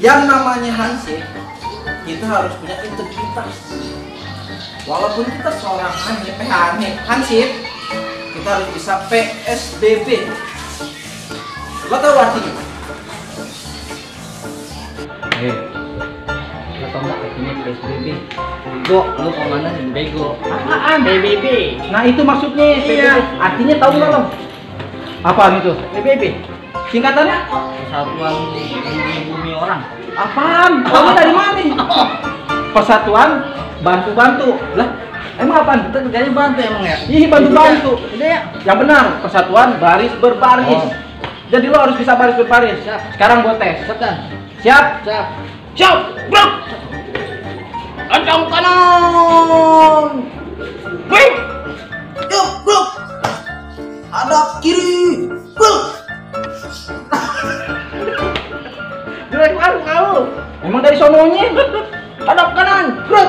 Yang namanya hansip, kita harus punya integritas. Walaupun kita seorang hansip, kita harus bisa PSBB. Lo tahu artinya? Lo tau nggak artinya PSBB? Bego, lo komandan yang bego. Apaan? PBB. Nah itu maksudnya. Iya. Artinya tahu nggak lo? Apaan itu? PBB. Singkatannya? Persatuan Bumi Orang. Apaan? Kamu dari mana? Persatuan bantu-bantu. Lah, emang apaan? Kita kerjanya bantu emang ya? Ih, bantu-bantu. Udah ya? Yang benar, persatuan baris berbaris. Oh. Jadi lo harus bisa baris berbaris. Siap. Sekarang gue tes. Siap kan? Siap? Siap. Siap. Bro. Ancang kanan. Wih. Yuk, bro. Hadap kiri. Bro. Jelek banget kamu. Emang dari sononya. Hadap kanan. Bro.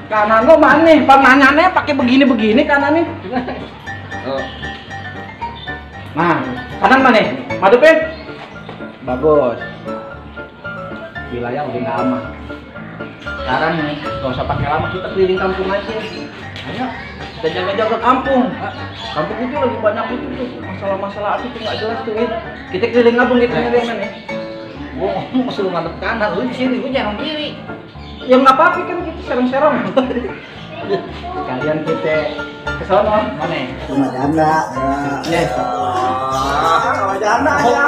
Kanan lo mana? Penanyanya pakai begini-begini kanannya. Oh. Nah, kanan mana? Madepin. Bagus. Wilayah udah nggak aman. Sekarang nih, nggak usah pakai lama, kita keliling kampung aja. Ayo, kita jaga-jaga kampung. Kampung itu lagi banyak itu tuh masalah-masalah apa tuh nggak jelas tuh. Kita keliling kampung gitu nyari yang mana? Gua ngomong mesti lu ngadep kanan, lu di sini, gua jangan kiri. Ya nggak apa-apa kan kita serong-serong. Kalian kita ke sono mana? Sama janda. Ya. Sama janda ya.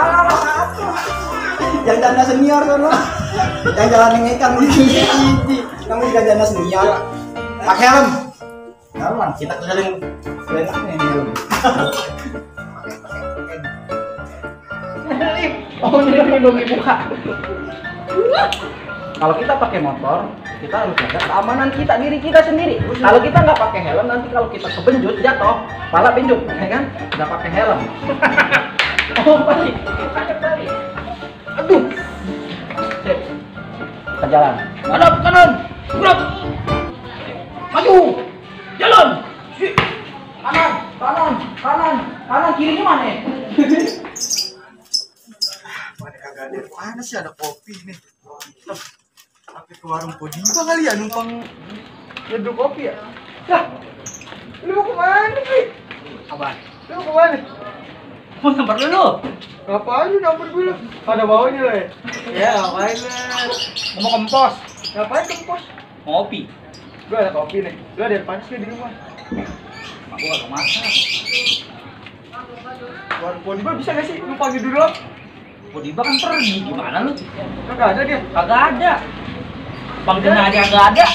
Yang janda senior kan lo. Yang jalan ngekang di sini. Kamu juga janda senior. Pakai helm. Kawan, kita keliling keliling helm. Oh ini belum dibuka. Kalau kita pakai motor, kita harus jaga keamanan kita, diri kita sendiri. Kalau kita nggak pakai helm, nanti kalau kita kebenjut jatuh, pala benjut, ya kan? Nggak pakai helm. Oh balik. Aduh. Sip. Kita jalan. Hadap kanan. Gerak. Maju. Jalan. Kanan, kanan, kanan, kanan. Kirinya mana? Mana sih ada kopi nih? Sampai ke warung Podiba kali ya numpang nyeduh kopi ya? Lah, lu mau kemana sih? Apaan? Lu mau kemana? Mau sempat dulu. Ngapain lu nyamper dulu? Ada baunya lah ya? Ya ngapain lu? Mau kempos. Ngapain kempos? Ngopi. Gua ada kopi nih. Lu ada air panas gak di rumah? Mak gua gak masak. Warung Podiba bisa gak sih? Lu panggil dulu? Podiba kan pergi, gimana lu? Kagak ada dia. Kagak ada. Panggilnya aja kagak ada.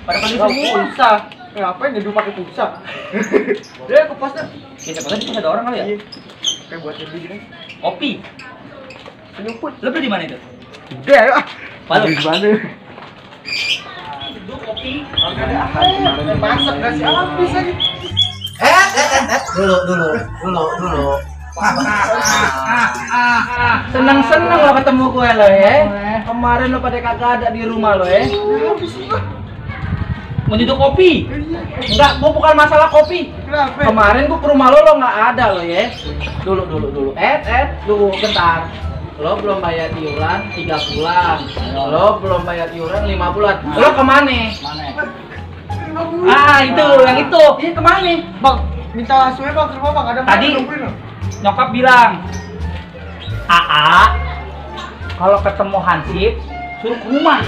Pada pergi semua. Pulsa. Ngapain nyeduh pakai pulsa? Dia ke posnya. Ya siapa tahu ada orang kali ya? Iya. Kayak buat nyeduh gini. Kopi. Penyumput. Lu beli di mana itu? Udah ya. Palu. Di mana? Itu kopi. Kagak ada apa. Masak nggak sih? Habis lagi. Dulu. Seneng-seneng lo ketemu gue lo ya. Kemarin lo pada kagak ada di rumah lo ya. Mau nyeduh kopi. Enggak, gua bukan masalah kopi. Kenapa? Kemarin gua ke rumah lo nggak ada lo ya. Dulu. Tunggu bentar. Lo belum bayar iuran 3 bulan. Lo belum bayar iuran 5 bulan. Lo kemana? Mana? Ah itu, yang itu. Ini kemana? Bang, minta suwe bang, terima bang. Ada Tadi. mana nungguin lo? Nyokap bilang, kalau ketemu Hansip suruh ke rumah.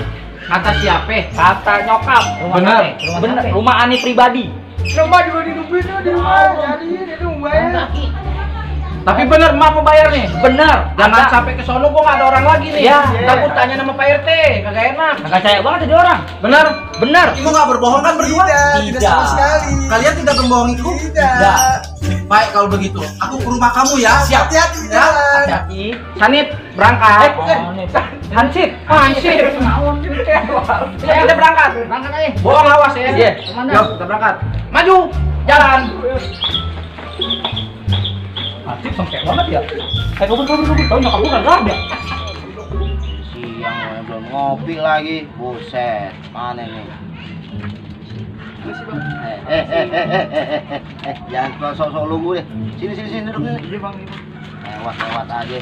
Kata siapa? Kata nyokap. Bener. Bener. Rumah Ani pribadi. Rumah juga dinungguin tuh di rumah. Jadi dia nungguin. Tapi bener emak mau bayar nih. Bener. Jangan sampai ke sono gua nggak ada orang lagi nih. Ya. Ntar gua tanya nama Pak RT, kagak enak. Kagak percaya banget jadi orang. Bener? Bener. Kamu nggak berbohong kan berdua? Tidak sama sekali. Kalian tidak membohongiku? Tidak. Baik kalau begitu, aku ke rumah kamu ya. Siap. Hati-hati di Ya. jalan. Hati-hati. Sanip, berangkat. Hansip. Hansip. Ya, kita berangkat. Berangkat aja. Bohong awas ya. Iya. Kemana? Yuk, kita berangkat. Maju, jalan. Hansip sampai banget ya. Kabur. Tahu nyokap gua kagak ada. Siang belum ngopi lagi, buset, mana nih? Jangan sok-sok lugu deh. Sini duduk nih. Iya bang. Lewat aja.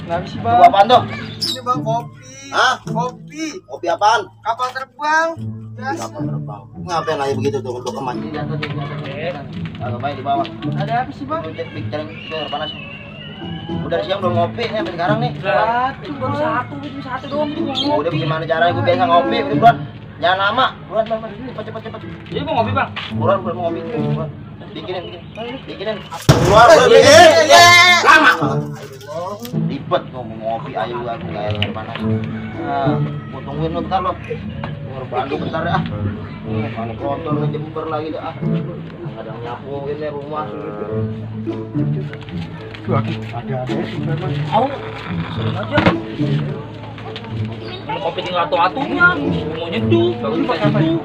Nggak bisa Itu bang. apaan tuh? Ini bang kopi. Hah? Kopi. Kopi apaan? Kapal terbang. Biasa. Kapal terbang. Ngapain lagi begitu tuh untuk kemas? Di atas, di atas. Agak baik di bawah. Ada apa sih bang? Cek pikiran itu air panas. Udah siang belum ngopi nih sampai sekarang nih. Baru satu doang itu mau Udah gimana caranya gue biasa ngopi, udah buruan. Jangan lama. Buruan, cepet. Jadi mau ngopi bang? Buruan mau ngopi. Buruan. Bikinin. Keluar, bikin. Lama. Ribet ngomong ngopi ayo aku kayak air panas. Nah, gua tungguin lu bentar lo. Gua bantu bentar ya. Mana kotor ngejember lagi dah. Ada yang nyapuin deh rumah. Ada sebenarnya. Mau? Sering aja. Mau kopi tinggal atu-atunya. Mau nyeduh, baru pakai itu.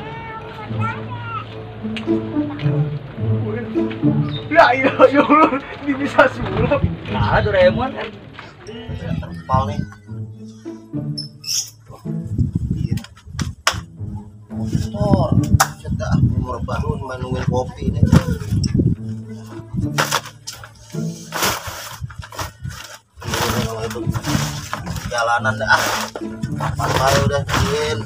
Ya iya ya Allah, ini bisa sulap. Nah, Doraemon kan. Terpal nih. Iya. Motor. Cedak umur baru nungguin kopi nih. Kalau itu jalanan dah. Kapan bae udah bikin.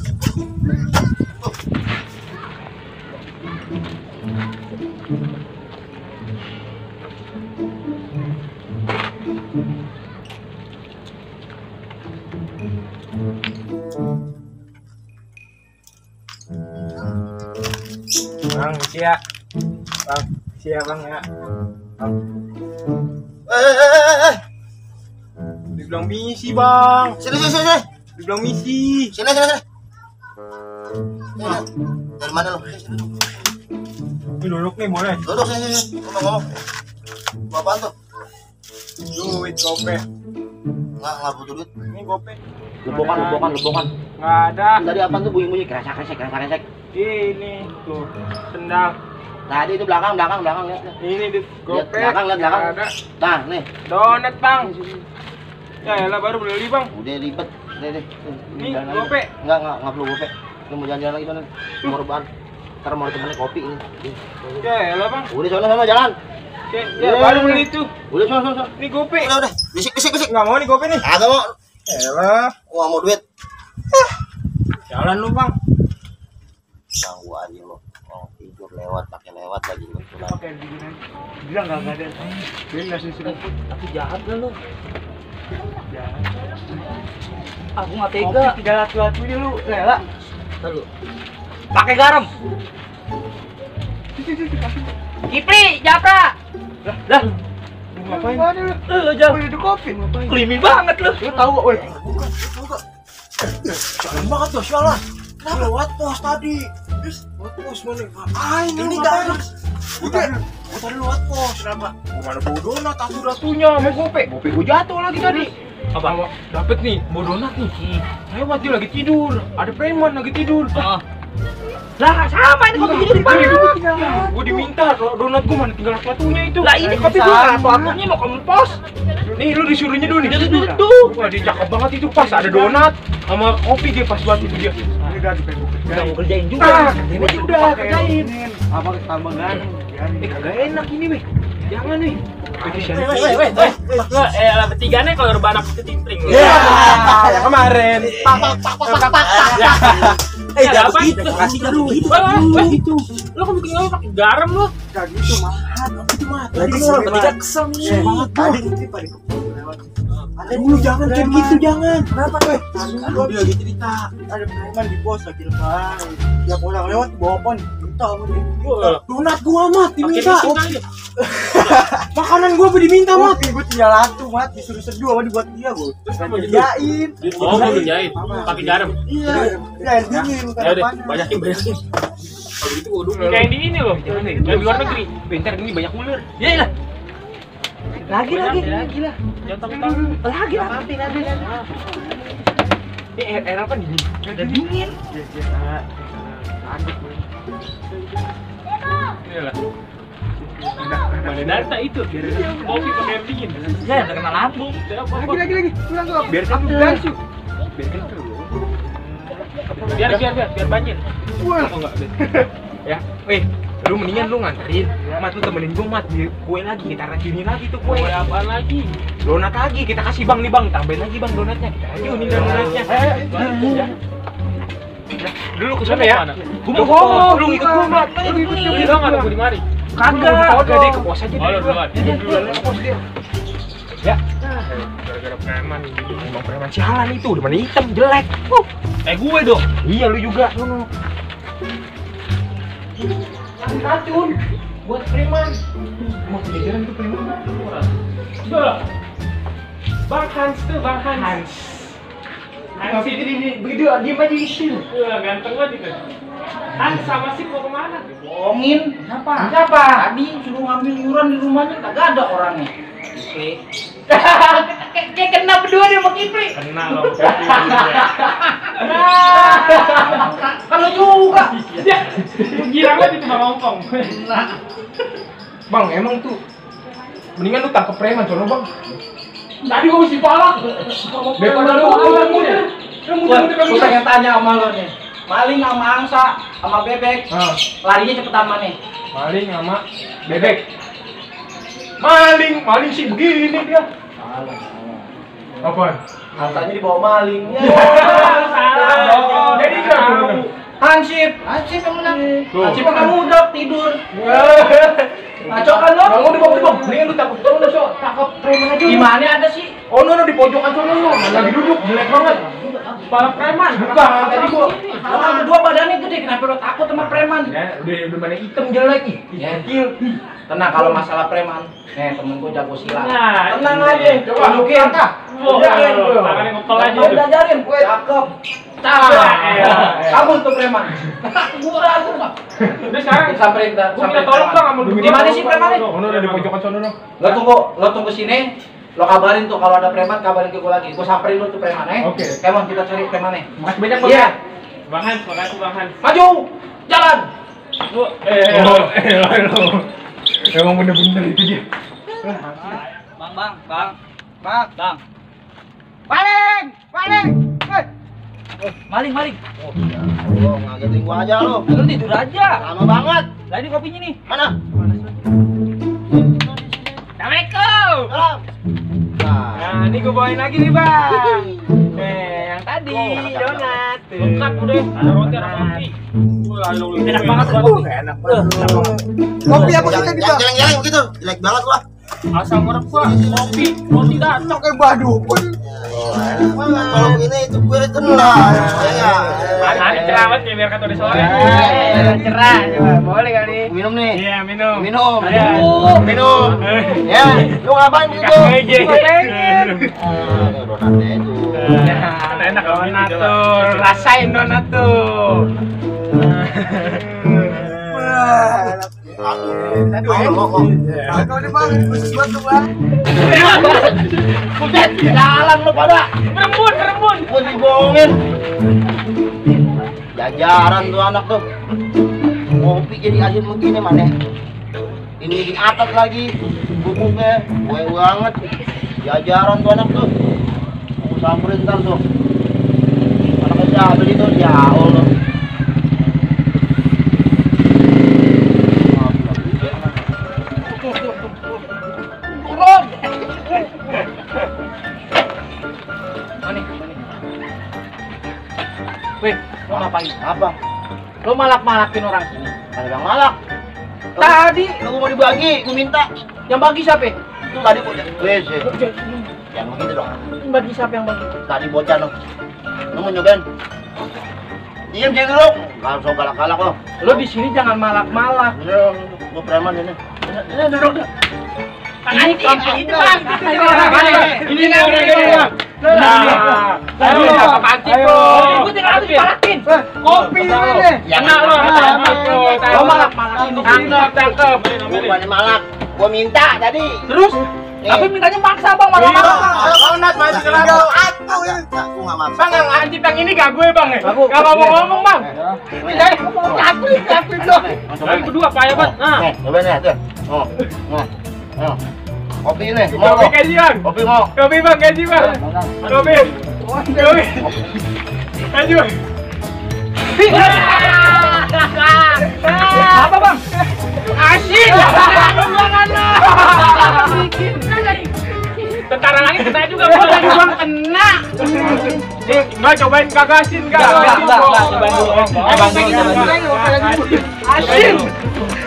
Bang, sia. Bang, sia bang ya. Bang. Dibilang misi bang. Sini. Dibilang misi. Sini. Dari mana lo? Ini duduk nih boleh. Duduk sini. Ngomong. Mau apaan tuh? Duit gope. Nggak butuh duit. Ini gope. Lebokan. Nggak ada. Tadi apaan tuh bunyi-bunyi kresek. Ini tuh sendal. Tadi itu belakang lihat. Ini di gope. Belakang. Nggak ada. Nah, nih. Donat bang. Ya elah baru beli bang. Udah ribet. Deh. Ini gope. Enggak perlu gope. Lu mau jalan-jalan lagi mana? Mau rebahan. Ntar mau temenin kopi ini. Ya elah bang. Udah sono jalan. Ya baru beli itu. Udah sono. Ini gope. Udah. Bisik. Nggak mau nih gope nih. Agak mau. Elah. Gua mau duit. Jalan lu bang. Ganggu aja lo. Oh, tidur pakai lewat lagi lu. Pakai begini. Bilang nggak ada. Dia nggak sih Tapi jahat kan lu. Jahat. Aku nggak tega. Kopi 300 lu. Rela. Lalu. Pakai garam. Kipri, Japra. Lah. Ngapain? Jangan. Udah kopi ngapain? Klimi banget lu. Lu tahu gak, woi? Buka. Jalan banget tuh, sialan. Kenapa lewat pos tadi? Lewat pos mana? Ngapain ini garam? Udah. Gua tadi lewat pos. Kenapa? Mana bawa donat, atu-atunya sama gope. Gope gua jatuh lagi tadi. Apa? Dapet nih, bawa donat nih. Lewat dia lagi tidur. Ada preman lagi tidur. Lah, sama ini kopi jadi depan. Gua diminta donat gua mana tinggal satunya itu. Lah ini kopi gua atu-atunya mau kamu pos. Nih lu disuruhnya dulu nih. Jadi duduk. Wah dia cakep banget itu pas ada donat sama kopi dia pas banget itu dia. Ini udah dipengen Udah mau kerjain juga. Ini udah kerjain. Apa tambah ganteng? Kagak enak ini weh. Jangan nih. Lah bertiga nih kalau rebahan aku ketimpling. Ya kemarin. Jangan begitu. Kasih dulu gitu. Lu kan bikin ngomong pakai garam lu. Enggak gitu, Mat. Itu mah. Lagi orang bertiga kesel nih. Tadi dulu jangan kayak gitu, jangan. Kenapa? Gua lagi cerita. Ada preman di pos lagi lebaran. Dia pulang lewat bawa pon. Minta sama dia. Donat gua mat diminta. Makanan gua diminta mat. Gua tinggal satu mat disuruh seduh sama dibuat dia gua. Terus kerjain. Oh, mau kerjain. Pakai garam. Iya. Ya air dingin bukan Ya udah, panas. banyakin. Kalau gitu gua dulu. Kayak di ini loh. Yang di luar negeri. Bentar ini banyak ular. Ya lah. Lagi lah. Jangan takut. Lagi. Ini air apa dingin? Air dingin. Ya. Aduk. Ini lah. Mana data itu? Kopi pakai air dingin. Ya, udah kena lambung. Lagi. Kurang tuh. Biar kamu gansu. Biar kental. Biar banjir. Wah. Ya, lu mendingan lu nganterin. Mat, lu temenin gua, Mat. Kue lagi, kita racuni lagi tuh kue. Kue apaan lagi? Donat lagi, kita kasih Bang nih, Bang. Tambahin lagi, Bang, donatnya. Kita racunin donatnya. Ya. Dulu ke sana ya. Gua mau ngomong, lu ikut gua, Mat. Ikut dong, ada gua di mari. Kagak deh, ke pos aja deh. Duluan ke pos dia. Ya. Gara-gara preman ini. Emang preman sialan itu, udah mana hitam, jelek. Gue dong. Iya, lu juga. Racun buat preman. Mau kejaran tuh preman. Bang Hans tuh, Bang Hans. Hans ini begitu, dia aja isil. Ganteng banget itu. Hans sama sih mau kemana? Bohongin. Siapa? Tadi suruh ngambil iuran di rumahnya, kagak ada orangnya. Oke. Kayak kena berdua dia sama Kipli. Kena loh. Kalau juga. Gila banget itu Bang Ongkong. Bang, emang tuh mendingan lu tangkep preman sono, Bang. Tadi gua mesti palak. Daripada lu muter. Gua pengen tanya sama lo nih. Maling sama angsa sama bebek. Larinya cepetan mana? Maling sama bebek. Maling sih begini dia. Apa? Angsanya dibawa maling. Salah. Jadi kan Hansip yang menang. Hansip kan udah tidur. Ngaco kan lo? Bangun di bawah, mendingan lu takut sono, takut preman aja. Di mana ada sih? Oh, no, di pojokan sono lo. Lagi duduk, jelek banget. Kepala preman. Bukan, tadi gua. Lo kan berdua badannya gede, kenapa lo takut sama preman? Ya, udah mana hitam jelek nih. Kecil. Tenang kalau masalah preman. Temen gua jago silat. Nah, tenang aja. Coba tunjukin angka. Tangannya ngepel aja. Gua udah ajarin, gue cakep. Kamu tuh preman. Gua ragu, Bang. Udah sekarang Samperin gua minta tolong dong sama Di mana sih premannya? Oh, no, di pojokan sono no. Lo tunggu sini. Lo kabarin tuh kalau ada preman, kabarin ke gua lagi. Gua samperin lu tuh preman, Oke. Kemon kita cari premannya. Makasih banyak, Bang. Iya. Bang Hans, makasih Bang Hans. Maju. Jalan. Emang bener-bener itu dia. Bang. Maling. Lo ngagetin gua aja lo. Lu tidur aja. Lama banget. Lah ini kopinya nih. Mana? Assalamualaikum. Salam. Nah, ini gue bawain lagi nih, Bang. Yang tadi, donat. Lengkap udah. Ada roti, ada kopi. Enak banget tuh. Enak banget. Kopi aku suka Jangan jalan-jalan begitu. Jelek banget gua. Asam merek gua, kopi, roti datang. kayak badukun. Kalau begini itu gue tenang. Ya. Ada cerah banget biar kata di sore. Cerah, boleh kali. Minum nih. Iya, minum. Minum. Iya. Minum. Ya, lu ngapain begitu? Pengen. Donatnya itu. Enak donat tuh. Rasain donat tuh. Kau nih, Bang, khusus buat tuh, Bang. Buset, jalan lu pada. Rembun. Gua dibohongin. Jajaran tuh anak tuh. Kopi jadi asin begini mana? Ini di atas lagi. Bubuknya gue banget. Jajaran tuh anak tuh. Aku samperin ntar tuh. Anaknya jadul itu jauh loh. Weh, lo ngapain? Apa? Lo malak-malakin orang sini. Kagak malak. Tadi Lu mau dibagi, gue minta. yang bagi siapa? Itu tadi bocah. Wes, yang begitu dong. Bagi siapa yang bagi? Tadi bocah lo. Lu mau nyobain? Diam sini dulu. Langsung galak-galak lo. Lo di sini jangan malak-malak. Ini gue preman ini. Ini duduk. Ini kampung. Ini Gue tinggal harus dipalakin. Kopi ini. Enak lo. Lo malak-malakin. Tangkap. Bukannya malak. Gue minta tadi. Terus? Tapi mintanya maksa bang, malah-malah. Donat masih kenapa? Aku nggak maksa. Bang, yang anjing yang ini gak gue bang ya? Aku. Gak mau ngomong bang. Minta. Capek dong. Kalian berdua payah banget. Nah, Cobain ya tuh. Oh. Kopi ini. Mau kopi lo. kajian. Kopi mau. Kopi bang, gaji bang. Kopi. Kaji bang. Apa bang? Asik. Tentara langit kena juga, Bang. Kena. Mbak cobain gagasin, Kak. Enggak, cobain dulu. Asin.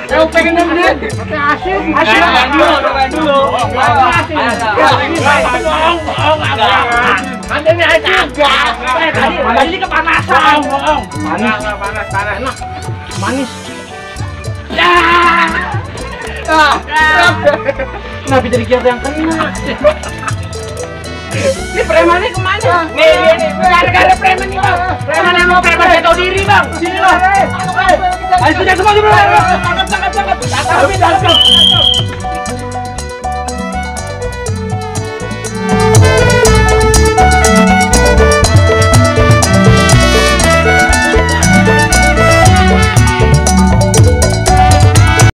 Pengen nemenin. Asin. Cobain dulu. Mantannya aja. Tadi kepanasan. Panas. Manis. Kenapa jadi kita yang kena? Ini premannya kemana? Nih, gara-gara preman nih, Bang. Preman yang mau preman saya tahu diri, Bang. Sini lah. Ayo sudah semua, Bro. Tangkap.